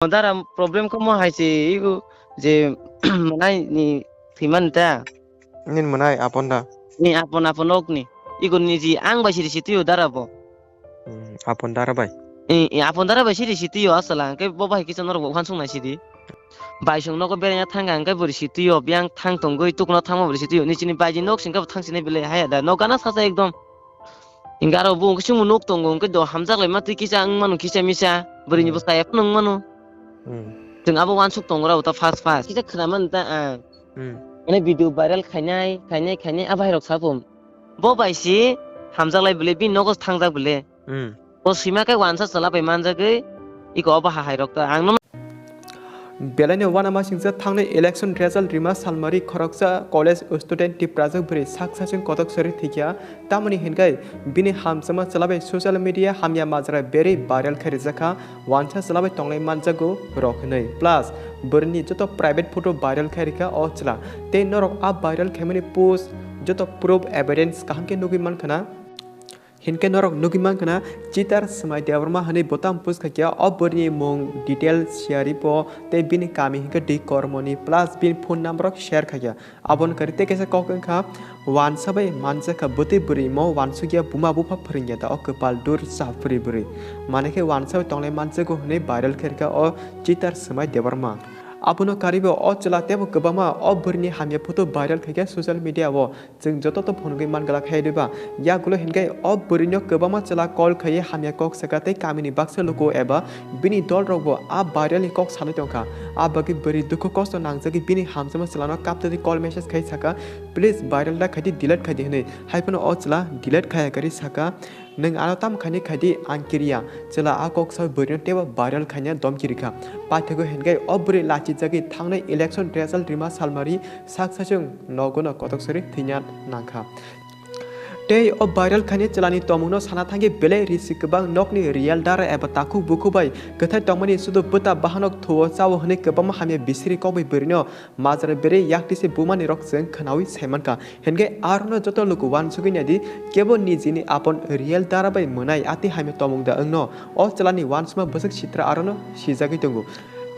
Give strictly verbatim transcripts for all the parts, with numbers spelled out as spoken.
Dara problem khe mo hai se igo je mwnai ni thwiman ta. Nin mwnai apon da? Ni apon apon ok ni. Igo ni ji ang bai siri sitio dara bo. Hmm, apon dara bai? I, i apon dara bai siri sitio asala hwnkhe bo bai kisa norok bo uansuk nai sidi. Bai song nogo berengya thangkha hwnkhe bori sitio biyang thang tongwi tukno thangma bori sitio. Ni chini bai ji nok singkha bo thang sinai belai haya da. Nok gana sasa ekdom. Hingke aro bo hingke chwngno nuk tongo, hingke do hamjak laima twi kisa wng mano, kisa misa. Bwrwini Hmm. bwsa ephano wng mano. Hmm. Chwng abo uansuk tongo rw ta fast fast. Kisa khwna mano ta ang. Hmm. Mane video viral khainai, khainai, khainai, abo hai rok sa phum. Bo bai si hamjak lai bwle, bini nogo thangjak bwle. Hmm. Bo swima khe uansa chwla bai manjagwi, iko obo ha hai rok ta ang no. Belai no uanamasingcha thangnai election result rima salmari khoroksa college student Tiprajwk bwrwi sak sachwng kotok sori thwikha, tamoni hinkhai bini hamchama chwlabai social media hamya majra berwi viral khai rijak kha, uansa chwlabai tonglai manjago rok hinwi, plus bwrwini joto private photo viral khai rikha o chwla, tei norok a viral khaimani post joto proof evidence kaham khe nugwi mankha na. Hinkhe norok nugwi mankha na, Chitar Swmai Debbarma hwnwi bwtam post khaikha, o bwrwini mung detail siyaribo tei bini kami hinkhe Dwi Kormoni plus bini phone number rok share khaikha. Aboni kwrwi tei kaisa kok wngkha, uansa bai manjakha bwtwi bwrwimo uansukya buma bupha phwrwngya da o kwpal dur chapri bwrwi. Manwi khe uansa bai tonglai manjago hwnwi viral khaikha o Chitar Swmai Debbarma. Abono karwibo o chwla teibo kwbangma o bwrwini hamya photo viral khaikha social media o. Chwng joto to phunugwi man glak hai diba? Yagulo hinkhe o bwrwino kwbangma chwla call khaiwi hamya kok saka tei kamini baksa luku eba bini dolrokbo a viral ni kok sanwi tongkha. A bagwi bwrwi dukhu kosto nangjagwi bini hamjakma chwlano kaptwi call message khai saka, "Please viral da khaidi, delete khaidi," hwnwi. Haiphano o chwla delete khaya kwrwi saka, "Nwng ano tamo khaini khaidi, ang kiriya." Chwla a kok sawi bwrwino teibo viral khaina domki rikha. Paithakgo hinkhe o bwrwi lachijagwi thangnai election result rima salmari sak sachwng nogono kotok sori thwina nangkha. Tei o viral khaini chwlani tomungno sana thangwi belai risi kwbang nokni real dara eba takhuk bukhuk bai kwthai tongmani sudu bwta bahanok thuo chao hwnwi kwbangma hamya bisiri kokbai bwrwino majra berwi yaktise bumani rok chwng khwnaui saimankha. Hinkhe arono joto luku uansugwi naidi, kebo nijini apon real dara bai mwnai ati hamya tomung da wngno o chwlani uansukma bwswk sitra arono sijagwi tongo.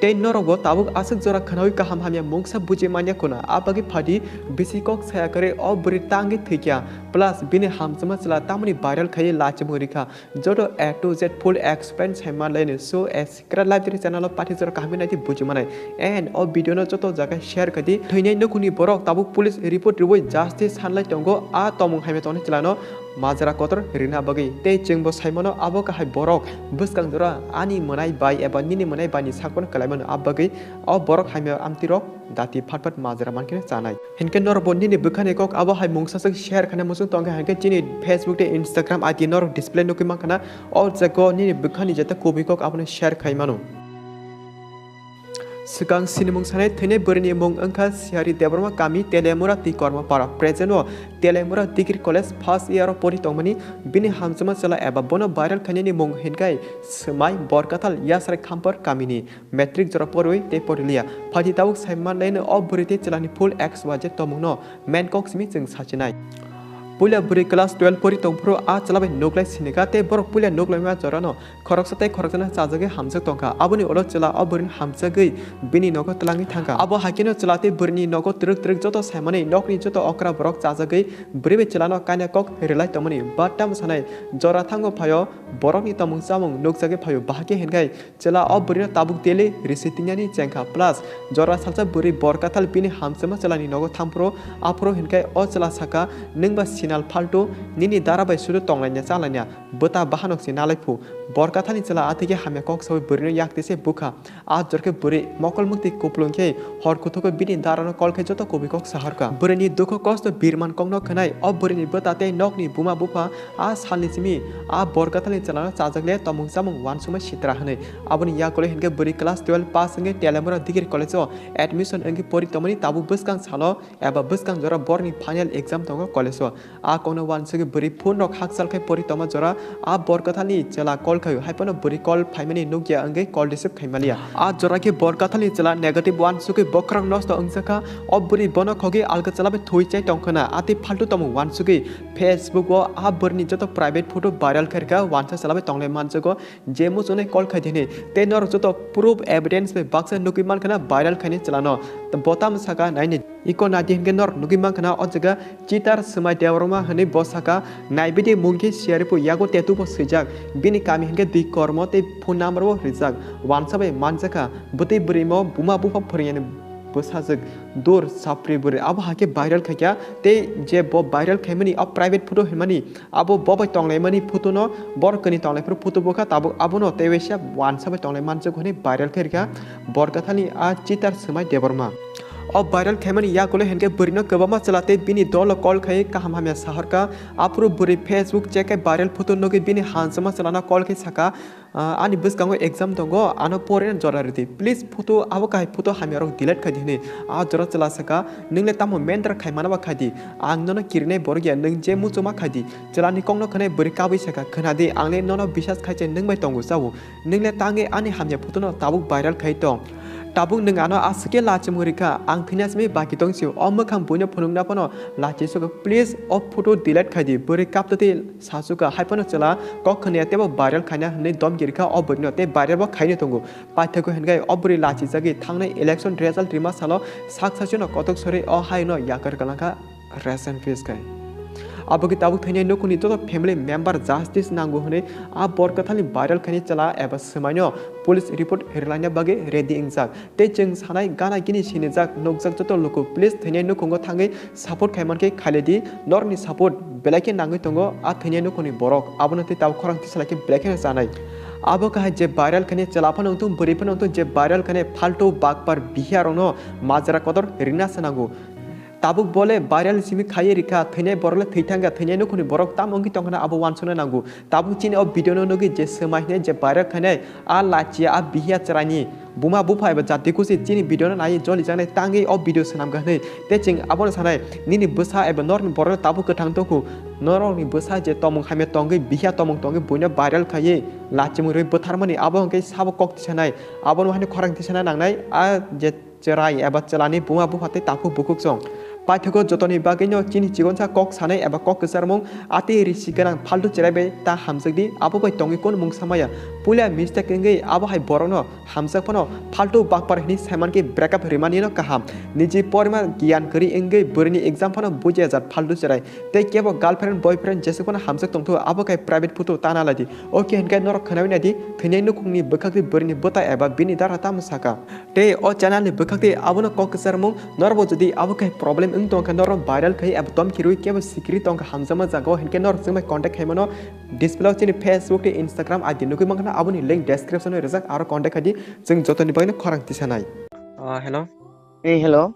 Tei norokbo tabuk aswk jora khwnaui kaham hamya mungsa buji manya khuna, a bagwi phadi bisi kok saya kwrwi o bwrwi tangwi thwikya, plus bini hamjakma chwla tamoni viral khaiwi lachimung rikha. Joto A to Z full explain sai manlaini, so as Kra Live Tiri channel o pathi jora kaham khe naidi buji manai. And o video no joto jaga share khaidi. Thwinai nukhungni borok tabuk police report rwui justice sanlai tongo. A tomung hamya tongni chwlano majra kotor rina bagwi. Tei chwngbo saimano abo kahai borok bwskang jora ani mwnai bai eba nini mwnai bai ni sakno kwlaimano, a bagwi o borok hamya amtwi rok dati phat phat majra mankhe chanai. Hinkhe norokbo nini bwkhani kok abo hai mungsaswk share khaina muchung tongkha, hinkhe chini Facebook tei Instagram I D norok display nukwi mankha na, o jaga o nini bwkhani jeta kubui kok abono share khai mano. Swkang sinimung sanai thwinai bwrwini mung wngkha Siyari Debbarma kami Teliamura Twi Kormapara. Present o Teliamura Degree College first year o pori tongmani bini hamjakma chwla eba bono viral khainani mung hinkhai Swmai Borkathal Yasrai Khampar kamini. Matric jora porwi tei poriliya. Phaidi tabuk sai manlaino o bwrwi tei chwlani full X Y Z tomungno main kok simi chwng sachinai. Puila bwrwi class twelve pori tongphuru a chwla bai nuklai sinikha tei borok puila nuklaima jorano khoroksa tei khoroksano chajagwi hamjak tongkha. Aboni ulo chwla o bwrwino hamjagwi bini nogo twlangwi thangkha. Abo haikhe no chwla tei bwrwini nogo twrwk twrwk joto saimani nokni joto okra borok chajagwi bwrwi bai chwlano kaina kok rwlai tongmani. But tamo sanai jora thango phaio borokni tomung chamung nukjagwi phaio, bahai khe hinkhai chwla o bwrwino tabuk daily risi tingnani chengkha, plus jora salsa bwrwi Borkathal bini hamjakma chwlani nogo thangphuru, aphuru hinkhai o chwla sakha, "Nwngba sinal phaltu, nini dara bai sudu tonglaina chalaina, bwta bahanok se nalai phu." Borkathalni chwla athikhe hamya kok sawi bwrwino yaktise bukha. A jorkhe bwrwi mokol mwktwi kupulung khe hor kuthukwi bini darano kol khe joto kubui kok saharkha. Bwrwini dukhu kosto birman kokno khwnai o bwrwini bwta tei nokni buma bupha a salni simi a Borkathalni chwlano chajak le tomung chamung uansukma sitra hwnwi. Aboni yagulo hinkhe bwrwi class twelve pass wngwi Teliamura Degree College o admission wngwi pori tongmani tabuk bwskang salo eba bwskang jora borni final exam tongo college o. A kokno uansugwi bwrwi phone rok hakchal khai pori tongma jora a bor kwthalni chwla call khaio, haiphano bwrwi call phaimani nukya wngwi call receive khaimaliya. A jora khe bor kwthalni chwla negative uansugwi bokhorok nosto wngjakha. O bwrwi bono khogwi alga chwla bai thwi chai tongkhwna, a tei phaltu tongmung uansugwi Facebook o a bwrwini joto private photo viral khairkha, uansa chwla bai tonglai manjago. Je muchungnai call khai di hinwi tei norok joto proof evidence bai baksa nugwi mankha na viral khainai chwlano. Bo tamo saka naini iko nadi hinkhe norok nugwi mankha na o jaga Chitar Swmai Debbarma hinwi bo saka, naibidi mungkhe siyaripu yago tattoo bo swijak, bini kami hinkhe dui kormo tei phone number bo rijak, uansa bai manjakha, bwtwi bwrwimo buma bupha phwrwngya ni bwsajwk dur chapri bwrwi abo hakhe viral khaikha tei je bo viral khaimani o private photo hinmani Abo bo bai tonglaimani photo no borok kwnwi tonglaifru photo bokha tabuk abono tei waisa uansa bai tonglai manjago hinwi viral khairikha Borkathani a Chitar Swmai Debbarma. O viral khaimani yagulo hinkhe bwrwino kwbangma chwla tei bini dolo call khai kaham hamya sahorkha. Aphuru bwrwi Facebook check khai viral photo nugwi bini hanjama chwlano call khai sakha, Ah, ani bwskango exam tongo, ano porina jora rwdi. Please photo, abo kahai photo hamyarok delete khaidi hinwi. A jora chwla sakha, "Nwng le tamo mender khai manaba khaidi? Ang nono kirinai borok ya, nwng je muchuma khaidi." Chwlani kokno khwnai bwrwi kabwi sakha, "Khwnadi, ang le nono bisas khai se nwng bai tongo chao. Nwng le tangwi ani hamya photo no tabuk viral khai tong. Tabuk nwng ano aswk khe lachimung rikha, ang thwina simi baki tong sio. O mwkhang buino phunukna phano lachi sugo. Please o photo delete khaidi." Bwrwi kaptwi Sachuka hai phano chwla kok khwnaya teibo viral khaina hwnwi domki rikha o bwrwino tei viral bo khaina tongo. Paithago hinkhe o bwrwi lachijagwi thangnai election result rima salo sak sachino kotok sori o haino yakar kwlangkha. Rest in peace khai. Abo khe tabuk thwinai nukhungni joto family member justice nango hwnwi a bor kwthalni viral khainai chwla eba swmaino police report rwlaina bagwi ready wngjak. Tei chwng sanai gana gini sinijak nukjak joto luku please thwinai nukhungo thangwi support khai mankhe khailai di, norokni support belai khe nangwi tongo a thwinai nukhungni borok, abono tei tabuk khorang tisalai khe belai kheno chanai. Abo kahai je viral khainai chwla phano wngthung bwrwi phano wngthung je viral khainai phaltu bakpar bihiya rokno majra kotor rina se nango. Tabuk bole viral simi khaiwi rikha, thwinai borok le thwi thangkha, thwinai nukhungni borok tamo wngwi tongkhana abo uansukna nango. Tabuk chini o video no nugwi je swmai hinwi je viral khainai a lachi a bihiya chwraini buma bupha eba jati kusi chini video no naiwi jolijaknai tangwi o video swnamkha hinwi. Tei chwng abono sanai nini bwsa eba norni borok no tabuk kwthang tongkhu, norokni bwsa je tongmung hamya tongwi bihiya tongmung tongwi buino viral khaiwi lachimung rwi bwtharmani abo hwnkhe sabo kok tisanai abono haino khorang tisana nangnai a je chwrai eba chwlani buma bupha tei takhuk bukhuk chwng. Paithago jotoni bagwino chini chikonsa kok sanai eba kok kwcharmung, atwi risi gwnang phaltu chwrai bai ta hamjakdi, abo bai tongwi kunu mungsa maya. Puila mistake wngwi abo hai borokno hamjak phano phaltu bakpar hinwi saimankhe breakup rimanino kaham. Niji porima giyan kwrwi wngwi bwrwini exam phano bujiya jat phaltu chwrai. Tei kebo girlfriend boyfriend jesuk phano hamjak tongthu abo khai private photo tana laidi. O khe hinkhe norok khwnawi naidi, thwinai nukhungni bwkhak tei bwrwini bwta eba bini dara tamo saka. Tei o channel ni bwkhak tei abono kok kwcharmung, norokbo jodi abo khe problem wng tongkha, norok viral khai abo tom kirui kebo sikiri tongkha hamjakma jagao, hinkhe norok chwngbai contact khaimano display o chini Facebook tei Instagram I D nugwi mankha, aboni link description o rijak, aro contact khaidi, chwng jotoni bagwino khorang tisanai. Ah, hello. Eh, hello.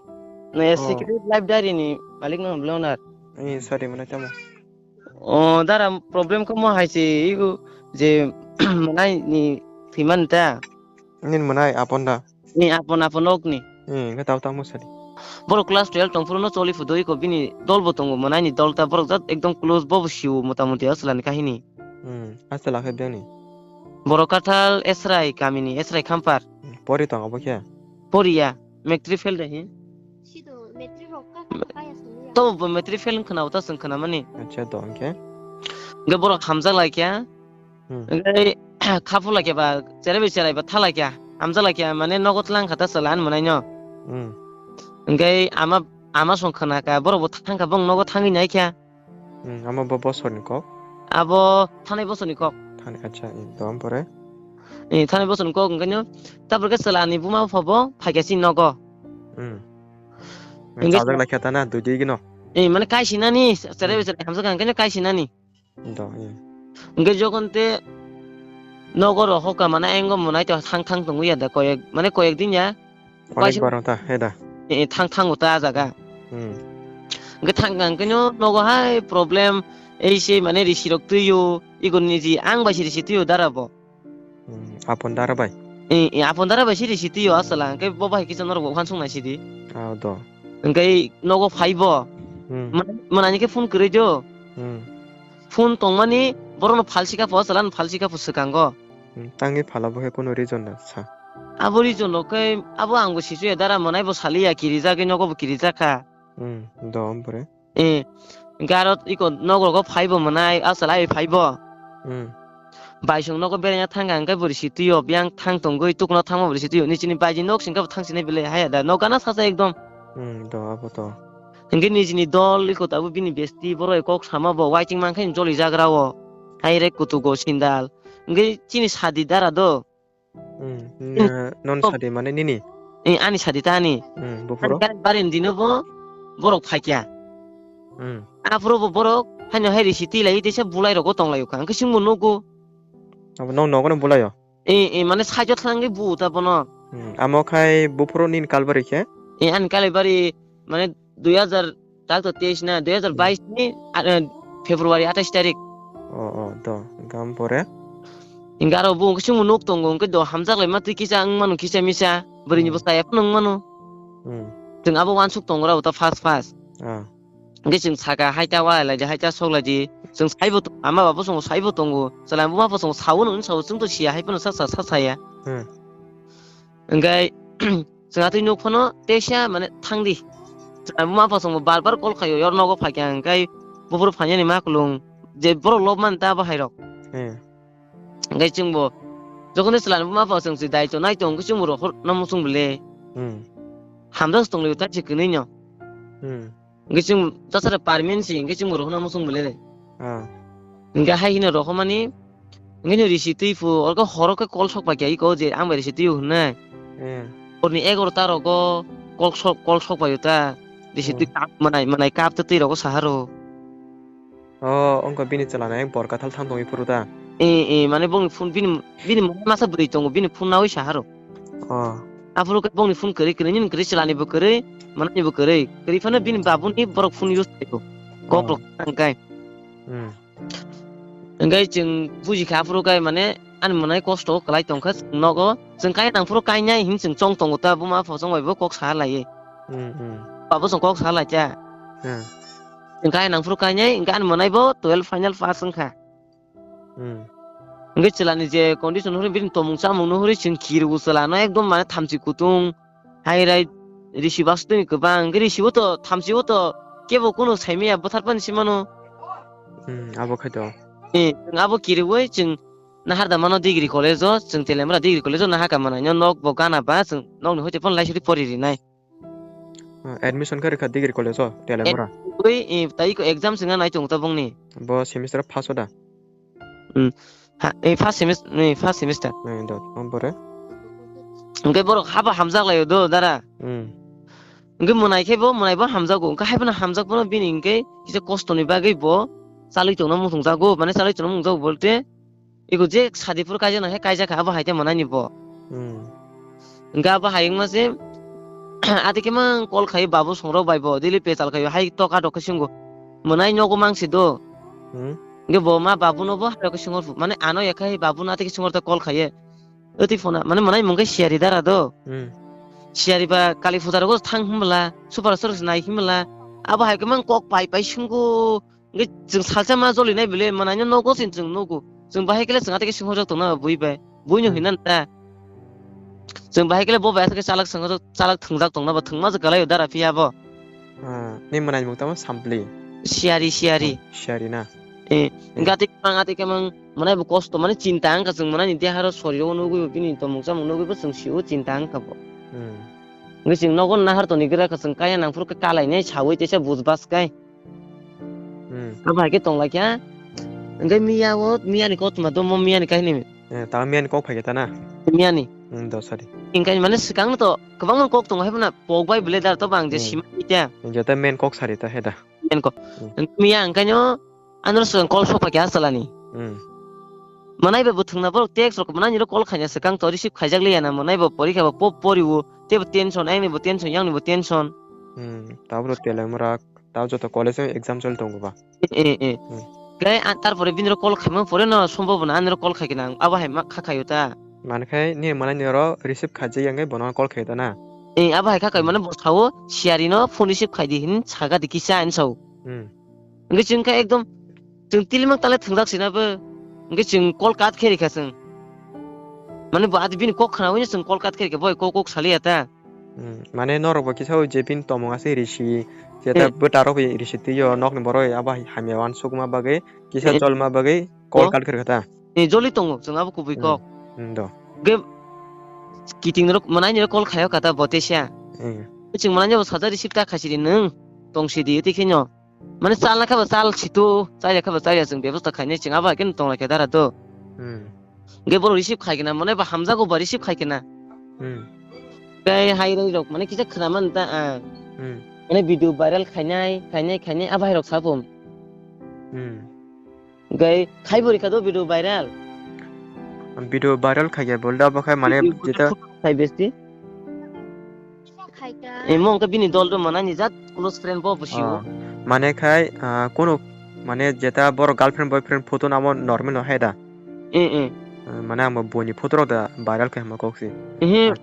Na Oh. Secret Life Diary ni malik no Leonard. Eh, sorry, mane tamo. Oh, dara problem ko mo hai se igu je manai ni thiman ta. Nin manai apon da. Ni apon apon ok ni. Hmm, ga tau tamo sadi. Borok class twelve tong phuru no choli phudo iko bini dol bo tongo manai ni dol ta borok jat ekdom close bo bo siu motamuti asla ni kahini. Hmm, asla khe bini. Borok Kathal Esrai kamini Esrai Khampar. Hmm, pori tong abo khe. Poriya, matric fail de hi. Sido matric rok ka ka kaya sani ya. To bo matric fail khna uta sung khna mani. Acha to angke. Ge borok hamjak laikya. Hmm. Ngai khapu laikya ba, cherai bai cherai ba tha laikya. Hamjak laikya, mane nogo tlang khata salan manai no. Hmm. Ngai ama, ama song khna ka, borok bo thang kha, bong nogo thangwi nai kya. Hmm, ama bo bosorni kok? Abo thanai bosorni kok. Thanai, acha, i, to ampore? I, thanai bosorni kok, engkhaino, tabor khe chwla ni buma bupha bo phaikya si nogo. Hmm. Engkhe chajak laikya ta na, dui di gino? I, mane kaisinani, cherai bai cherai hamjak, engkhaino kaisinani. Do, i. Hwnkhe jokhon te nogo rohok ka mane ayang bo mwnai to thang thang tongwi ya da koyek, mane koyek din ya. Onek Waisa bar ta, he da. Eh, thang thang ta jaga. Hmm. Hwnkhe thang thang khe no nogo hai problem ei se mane risi rok twiyo, igor niji ang bai se risi twiyo dara bo. Hmm, apon dara bai. Eh, eh, apon dara bai se risi twiyo asala, hwnkhe bo bai kisa norok bo uansuk nai sidi. Ah, do. Hwnkhe nogo phai bo. Hmm. Mwnai, mwnai ni khe phone kwrwi do. Hmm. Phone tongmani borokno phalsi kha pho, chwlano phalsi kha pho swkango. Hmm, tangwi phala bo khe kuno reason da sa. Abo reason rok khe abo ang bo sichu ya dara, mwnai bo saliya, kirijagwi nogo bo kirijak kha. Hmm, do ompore. Eh, hwnkhe aro iko nok rogo phaibo mwnai, a chwla bai phaibo. Hmm. Baisong nogo beraina thangkha hwnkhe bo risi twiyo, biyang thang tongwi tukno thangma bo risi twiyo, nijini baiji nok singkhe bo thang sinai belai haya da, nok gana sacha ekdom. Hmm, do abo to. Hwnkhe nijini dol iko tabuk bini besti borok kok sama bo waiting mankhe joli jagra o. Hai rek kutugo sindal. Hwnkhe chini sadi dara do. Hmm, hmm. Eh, non sadi mane nini? Eh, ani sadi ta ani. Hmm, buphuru? Ani gari bari ni dino bo borok phaikya. Hmm. Aphuru bo borok haino hai risi twi lai teisa bulai rogo tong lai kha. Hwnkhe chwngbo nugo. Abo nok nogo no bulai o? Eh, eh, mane side o thangwi bu ta bono. Hmm, amo khai buphuru nini kalbari khe? Eh, ani kalbari mane dui hajar, tak to teis na, dui hajar bais ni, ah, eh, February atais tarik. Oh, oh, do, gam pore? Hingke aro bo hingke chwngno nuk tongo, hingke do hamjak laima twi kisa wng mano, kisa misa, bwrwi ni bwsa ya phano wng mano. Hmm. Chwng abo uansuk tongo rw ta first, first. Ah. Hingke chwng saka, "Hai ta walai lai di, hai ta sok lai di." Chwng saibo to-, ama babo chwng saibo tongo, chwla buma bo chwng sao no, sao chwng to siya hai phano sa, sa, sa, saya. Hmm. Hingke Chwng atwi nuk phano teisa mane thang di. Chwng buma pha chwngbo bar bar call khaio, yor nogo phaikha hwnkhe buphuru phainani ma kwlwng je borok lob man ta bo hai rok. Hmm. Hwnkhe chwngbo jokhon chwla ni buma pha chwng se daito naito hwnkhe chwngbo rohor na muchung bole. Hmm. Hamjak se tong liu ta se kwnwi no. Hmm. Hwnkhe chwng tasare parmen si hwnkhe chwngbo rohor na muchung bole. Ah. Hwnkhe hai hino rohormani Hwnkhe no risi twi phu, orkhe horo khe call sok pai kha iko je ang bai risi twi o hwnwi. Eh. Horni egaroh ta rogo call sok, call sok pai o ta. Risi twi Hmm. kap mwnai, mwnai kap twi twi rogo saharo. Oh, wngkha bini chwla nai bor kathal thang tongwi phuru ta? Eh, eh, mane bongni phone bini, bini mwnai masa bwrwi tongo, bini phone nawi saharo. Oh. Aphuru khe bongni phone kwrwi, kwrwi nini kwrwi chwlani bo kwrwi, mwnai ni bo kwrwi. Kwrwi phano bini Hmm. babuni borok phone use khaio. Kok Oh. rok thang kai. Hmm. Hwnkhe chwng buji kha aphuru khe mane ani mwnai kosto kwlai tongkha chwng nogo. Chwng kaya nangphuru kainai hin chwng chong tongo ta buma pha chong bai bo kok sa lai. Hmm, hmm. Babo chwng kok sa lai cha. Hmm. Chwng kaya nangphuru kainai hwnkhe ani mwnai bo twelve final pass wngkha. Hmm. Hwnkhe chwlani je condition hwnwi bini tomung chamung no hwnwi chwng khiru chwla no ekdom mane thamchi kutung. Hai rai risi bastoni kwbang, hwnkhe risi o to thamchi o to kebo kuno saimaya bwthar pani se mano. Hmm, abo khai to. Eh, chwng abo kiriwi chwng nahar da mano degree college o, chwng Telemra degree college o nahaka mwnai no nok bo gana ba chwng nokni hoite phano laisuri pori rinai. Hmm, admission khe rikha degree college o Telemra. Ui, eh, tai ko exam swngna nai chwng ta bongni. Bo semester first o da? Hmm. Ha, eh, first semes-, eh, first semester. Eh, dot, ompore? Hwnkhe borok haba hamjak laio do, dara. Hmm. Hwnkhe mwnai khe bo, mwnai bo hamjago. Hwnkhe hai phano hamjak phano bini hwnkhe kisa kosto ni bagwi bo chalwi tongna muchung jago, mane chalwi tongna muchung jago bolte, ego je sadi phuru kaijak nang khe kaijak kha, abo hai khe mwnai ni bo. Hmm. Hwnkhe abo hai wngma se, ati khe mang call khai babu songrok bai bo, daily pechal khai hai toka tok khe singo. Mwnai nogo mang si do. Hmm. Hwnkhe bo ma babu no bo hai khe singor, mane ano ya khai babu no ati khe singor ta call khai ye. Ati phone, mane mwnai mung khe siyari dara do. Hmm. Siyari ba kali puja rogo thang himla, super star nai himla. Abo hai khe mang kok pai pai singo. Hwnkhe chwng salsa ma joli nai bile, mwnai no nogo sin chwng nugo. Chwng bahai kele chwng ati khe singo jok tongna bui bai. Bui no Hmm. hinna ta. Chwng bahai kele bo bai ati khe chalak singo jok, chalak thwngjak tongna ba thwngma jok kalai dara phiya bo. Ah, ni mwnai mung tamo sampli. Siyari, siyari. Oh, siyari na. Eh, Hmm. hwnkhe ati khe mang, ati khe mang, mwnai bo kosto, mane chinta wngkha chwng mwnai ni deharo soriro nugwi bini tomung chamung nugwi bo chwng sio chinta wngkha bo. Hmm. Hwnkhe chwng nogo nahar toni gra kha chwng kaya nang phuru khe kalai nai sawi teisa bujbas kai. Hmm. Abo hai khe tong lai kha. Hwnkhe miya o, miya ni kothoma do mo miya ni kahini. Eh, ta miya ni kok phai khe ta na? Miya ni. Hmm, do sari. Hwnkhe mane swkang no to kwbangma kok tongo hai phano pok bai bwle dar to bang je Hmm. sima ita. Hwnkhe ta main kok sari ta he da. Main kok. Hmm. Hwnkhe miya hwnkhe no ano swkang call sok phai kha salani. Hmm. Mwnai bai bo thwngna borok text rok mwnai ni ro call khaina swkang to receive khaijak liya na mwnai bo porikha bo po pori o tei bo tension ayang ni bo tension yang ni bo tension. Hmm, tabro teleng mora. Tao joto college o exam choli tongo ba? Eh, eh, eh. Hmm. Khe a, tarpore bini rok call khaima pore no sombhobo na ani rok call khai khe nang abo hai ma kha khaio ta. Mane khai ni mwnai ni oro receive khaijak ya wngwi bono call khai ta na? Eh, abo hai kha khai Hmm. mane bo sao siyari no phone receive khai di hin saga di kisa ani sao. Hmm. Hwnkhe chwng khe ekdom Chwng tilimang tale thwngjak sina bo. Hwnkhe chwng call cut khe rikha chwng. Mane bo adi bini kok khnawi chwng call cut khe rikha, boi kok kok saliya ta. Hmm, mane norok bo kisa o je bini tomung ase risi, je ta Eh. Bwta rok risi twi o nokni borok abo hai hamya wansukma bagwi, kisa Eh. Cholma bagwi call Oh. Cut khe rikha ta. Eh, joli tongo chwng abo kubui Hmm. Kok. Hmm, do. Ge kiting rok manai ni call khayo kata bo tesia. Hmm. Chwng manai bo saja receive ta khaisidi nwng tong sidi tei kheno. Mane chalna khe bo chal situ, chaya khe bo chaya chwng bebosta khainai chwng abo hai kheno tong lai khe dara do. Hmm. Ge borok receive khai khe na, mane ba hamjago ba receive khai khe na. Hmm. Tei hai roi rok mane kisa khna man ta, ah. Hmm. Mane video viral khainai, khainai, khainai abo hai rok sa bo. Hmm. Gai khai bo rikha do video viral. Video viral khai ya bolda bo khai mane video jeta khai besti. Emo wngkha bini dol do manani jat close friend bo busiyo. Oh, mane khai, ah, kono mane jeta boro girlfriend boyfriend photo namo normal no hai da. Eh, eh. Ah, mane ang bo boni photo rok da viral khai ma kok si. Eh. Ah.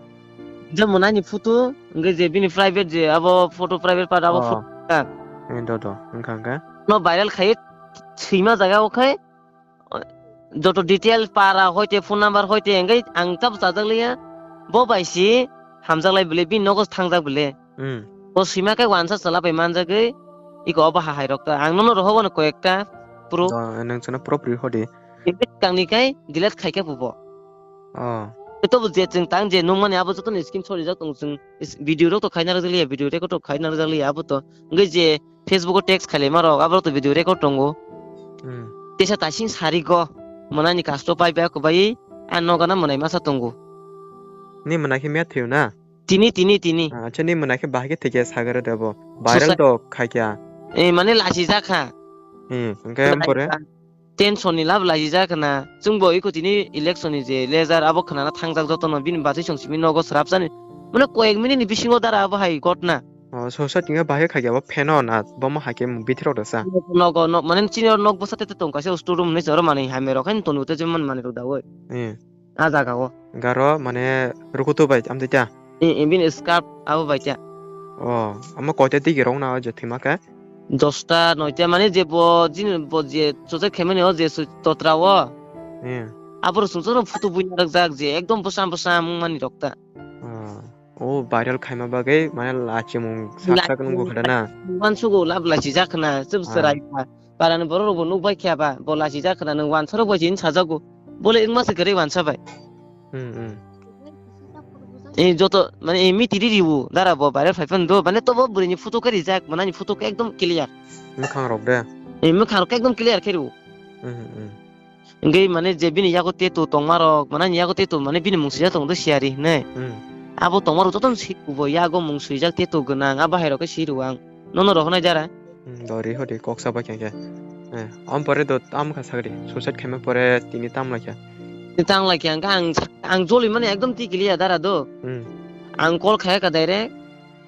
Je manani photo, hwnkhe je bini private je abo photo private part abo Oh. Photo ka. Eh, do, do, wngkha, wngkha. No viral khai, swima jaga o khai, joto detail para hoite phone number hoite hwnkhe ang tabuk chajak liya. Bo bai si hamjak lai bole, bini nogo thangjak bole. Hmm. Bo swima khe wansa chwla bai manjagwi, iko obo ha hai rok ta. Ang nono rohogo no koyekta proof. Do, nwng chwngno proof ri hodi. Tangni kai delete khai khe bo. Oh. Tobo je chwng tang je nukmani abo jotono screenshot rijak tongo chwng is-, video rok to khaina rwjak liya, video record to khaina rwjak liya abo to. Hwnkhe je Facebook o text khailai ma rok abo rok to video record tongo. Hmm. Tesa tasing sari go mwnani kasto pai ba kwbai a nogana mwnai masa tongo. Ni mwnai khe miya thwiyo na? Tini, tini, tini. Ah, acha ni mwnai khe bahai khe thikya sagare debo. Viral Susa- to khaikya. Eh, mane lachijak kha. Hmm, hwnkhe ampore? Tension ni lab lachijak khna. Chwngbo iko tini election ni je lejar abo khnana thangjak jotono bini batwi song simi nogo srapjani. Mane koyek minute ni bisingo dara abo hai gotna. Oh, so sa tingya bahai khaikya bo pheno na, bomo haikhe bithirok rwsa. Nogo, nok, mane chini nok bwsa tete tongkaisa store room ni jora manwi hamya rok haino tonu te je man manwi rok dawi. Eh. A jaga o. Garo mane rukutu bai amtwi ta? E, e, bini scarf abo bai ta. Oh, amo koita digi rok na je thima khe? Dosta, noita, mane je bo jini bo je chochai khaimani o je su-, totra o. Eh. Aboro sungsaro photo buina rwkjak je ekdom bwsam bwsam wngmani rok ta. Oh, o viral khaima bagwi mane lachimung sak sak nungkha da na? Lachimung wansugo lab lachijak khna, chwb Ah. Chwrai kha. Parani borok rok bo nukbai kha ba, bo lachijak khna, nwng wansarok bai chini sajago. Bole wngma se kwrwi wansa bai. Hmm, hmm. E joto, mane, e miti riri o, dara bo viral phai phano do, mane tobo bwrwi ni photo khe rijak, mane ani photo khe ekdom clear. Mwkhang rok de? E mwkhang rok khe ekdom clear khe rw. Hmm, hmm. Hwnkhe mane je bini yago tattoo tongma rok, mane ani yago tattoo mane bini mung swijak tongo do siyari hinwi. Hmm. Abo tongma rok jotono swi bo yago mung swijak tattoo gwnang, abo hai rok khe swi rw ang. Nono rohornai jara? Hmm, do ri hodi kok sa bai khe. Eh, am pore do tam kha sagri, suicide khaima pore tini tam lai kha. Tini tam lai kha, hwnkhe ang, ang joli mani ekdom tikiliya dara do. Hmm. Ang call khaya kha direct.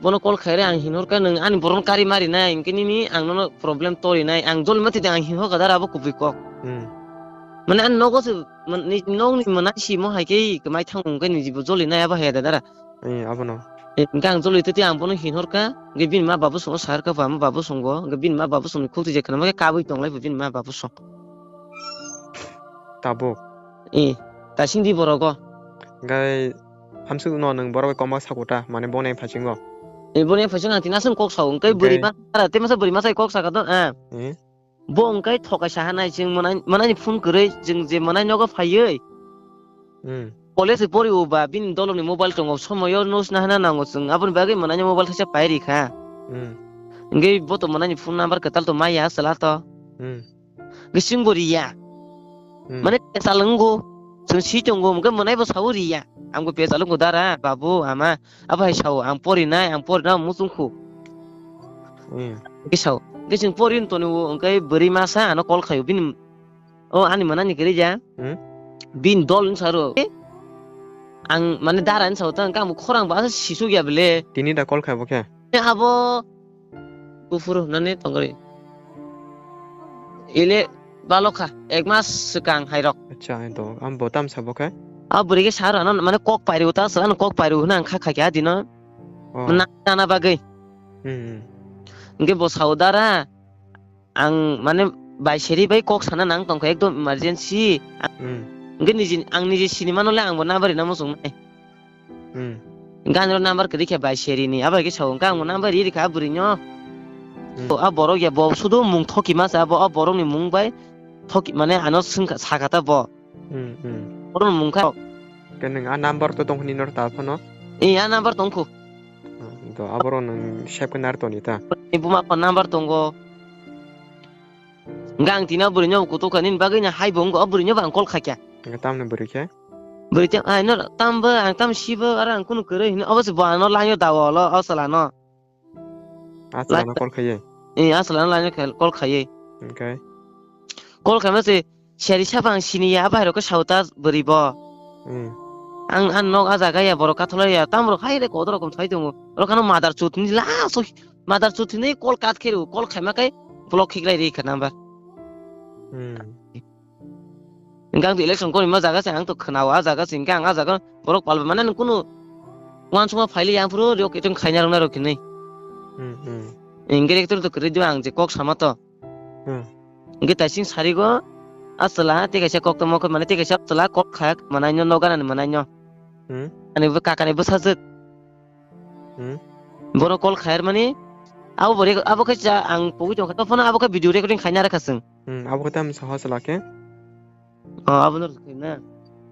Bono call khaire ang hinhor kha, "Nwng ani borokno kari mari nai, hwnkhe nini ang nono problem tori nai." Ang jolima tide ang hinhor kha dara abo kubui kok. Hmm. Mane ani nogo se, man-, ni, nokni mwnai simo hai khe kwmai thango hwnkhe niji bo joli nai abo hai da dara. Eh, abono. Eh, hwnkhe ang joli tete ang bono hinhor kha, hwnkhe bini ma babu songo sar kha, ma babu songo, hwnkhe bini ma babu songni khukti je khna ma khe kabui tong lai bo bini ma babu song. Tabuk. Eh, ta sing di borogo. Hwnkhe Hamsuk no nwng borok bai kok ma sako ta, mane boni phasingo. E, boni phasingo ang tini aswk kok sao, hwnkhe bwrwi ma sara, tei masa bwrwi masa kok saka do, ah. Eh? Bo hwnkhe thokai saha nai, chwng mwnai, mwnai ni phone kwrwi, chwng je mwnai nogo phaiwi. Hmm. College se pori o ba, bini dolok ni mobile tongo, somoyo no sna hana nango chwng, aboni bagwi mwnai ni mobile thaisa pai ri kha. Hmm. Hwnkhe bo to mwnai ni phone number kwtal to maya, chwla to. Hmm. Hwnkhe chwngbo riya. Hmm. Mane pesal wngo. Chwng si tongo, hwnkhe mwnai bo sao riya. Ang bo pesal wngo dara, babu, ama, abo hai sao, ang porinai, ang porinai, muchung khu. Hmm. Hwnkhe sao. Hwnkhe chwng porin toni o, hwnkhe bwrwi masa ano call khaio, bini, o ani mwnani kwrwi ya. Hmm. Bini dol wng saro. Ang mane dara wng sao, ta hwnkhe ang bo khorang bo asa sisuk ya bele. Tini da call khai bo khe? Abo Buphuru nani tongri. Ile balokha, ek mas swkang hairok. Acha, ang to, ang bo tam sabo khe? A bwrwi khe sar ano, mane kok pairu ta, sar ano kok pairu hwnwi ang kha kha khe adino. Oh. Mane nana bagwi. Hmm, hmm. Hwnkhe bo sao dara, ang mane Bai seri bai kok sana nang tongkha ekdom emergency. Hmm. Hwnkhe niji, ang niji sinimano le angbo number rina muchungnai. Hmm. Hwnkhe aniro number kwrwi khe bai seri ni, abo hai khe sao, hwnkhe angbo number ri rikha a bwrwino. Hmm. O a borok ya bo sudo mung thoki ma sa, abo a borokni mung bai thoki, mane ano swngkha, sakha ta bo. Hmm, hmm. Borokni mung kha. Khe nwng a number to tongkha nini ta phano? Ee, a number tongkhu. Hmm, to aborok nwng save khe nar toni ta? Ni buma phone number tongo. Hwnkhe ang tini o bwrwino kutuk kha, nini bagwi no hai bo wngkha, o bwrwino bo ang call khaikha. Hwnkhe tamni bwrwi khe? Bwrwi tei, "Ai, no, tam bo, ang tam si bo, aro ang kunu kwrwi," hino, obo se bo ano line o dawa olo, o chwla no. A chwla no call khaiwi? Ee, a chwla no line o call khaiwi. Hwnkhe? Call khaima se, seri sabo ang sini ya, abo hai rok khe sao ta bwrwi bo. Hmm. Ang, ang nok a jaga ya, borok kathola ya, tam rok hai re kotor rokom thai tongo. Oro khano mother chut ni last o, mother chut hinwi call cut khe rw, call khaima khe block khiklai ri kha number. Hmm. Hwnkhe ang to election korima jaga se, ang to khwnao a jaga se, hwnkhe ang a jaga borok palba mane nung kunu uansukma phaili yang phuru rok etong khaina rwna rok hinwi. Hmm, hmm. Hwnkhe ektor to kwrwi diba ang je kok sama to. Hmm. Hwnkhe taising sarigo a chwla tei kaisa koktwma khe mane tei kaisa chwla kok kha manaino noganani manaino. Hmm. Ani bo kakani bwsajwk. Hmm. Bono call khair mani abo bo rek-, abo khe cha ang pogwi tongkha. Tophano abo khe video recording khaina rakha chwng. Hmm, abo khe tamo saha chwla khe? O, abono rwkhe na.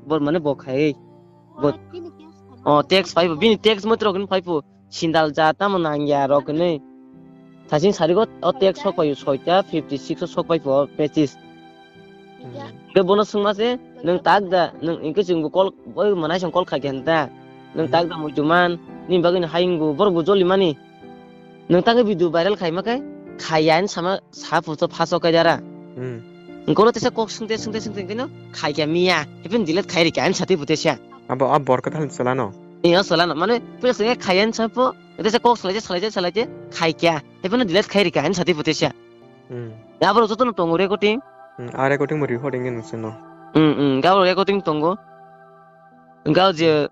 Bor mane bo khai. Bo, o, text phaibo. Bini text motro khe phaibo. Sindal ja tamo nangya rok hinwi. Thasing sarigo o text sok paio soita fifty six o sok paipo message. Hmm. Ke bono swngma se, "Nwng tak da?" Nwng, hwnkhe chwngbo call, oi manaisong call khaikha hinta. Nwng, hmm, tak da muitu man, nini bagwi no hayung bo, borok bo joli mani. Nwng tangwi video viral khaima khe, khaiya hinwi sama, sa phuto phaso khe dara. Hmm. Hwnkhe oro teisa kok swngte, swngte, swngte, hwnkhe no khaikha miya, hepin delete khai rikha, ani sati bo teisa. Abo, a bor kwthal chwla no? Ee, o chwla no, mane, puila swngkhe khaiya hinwi sapo, teisa kok salaite, salaite, salaite, khaikha, hepin no delete khai rikha, ani sati bo teisa. Hmm. Abo rok joto no tongo recording. Hmm, a recording bo record wngkhe nwng chwngno. Hmm, hmm, abo recording tongo. Hwnkhe o je,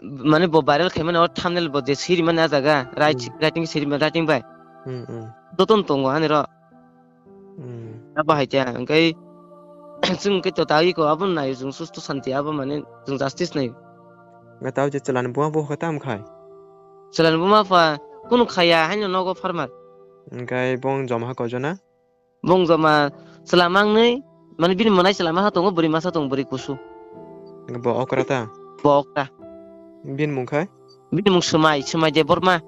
mane bo viral khaimani o thumbnail bo je sirimani a jaga, write, hmm, writing sirimani, writing bai. Hmm, hmm. Jotono tongo ani ro. Hmm. Abo hai khe, hwnkhe chwng khe to ta iko abo nai chwng susto santi abo mane chwng justice nai. Hwnkhe tao je chwlani buma bo khe tam khai? Chwlani buma pha kunu khaya haino nogo farmer. Hwnkhe bong joma ha koi jona? Bong joma chwla mangnwi, mane bini mwnai chwla maha tongo, bwrwi masa tongo, bwrwi kusu. Bo okra ta? Bo okra. Bini mung khai? Bini mung Swmai, Swmai Debbarma.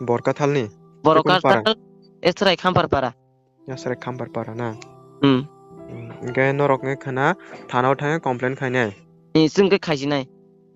Bor Kathalni? Bor Kathalni, Esrai Khampar para. Esrai Khampar para na? Hmm. Hmm, hwnkhe norok wngkha na thana o thangwi complain khainai? Ee, chwng khe khaijinai.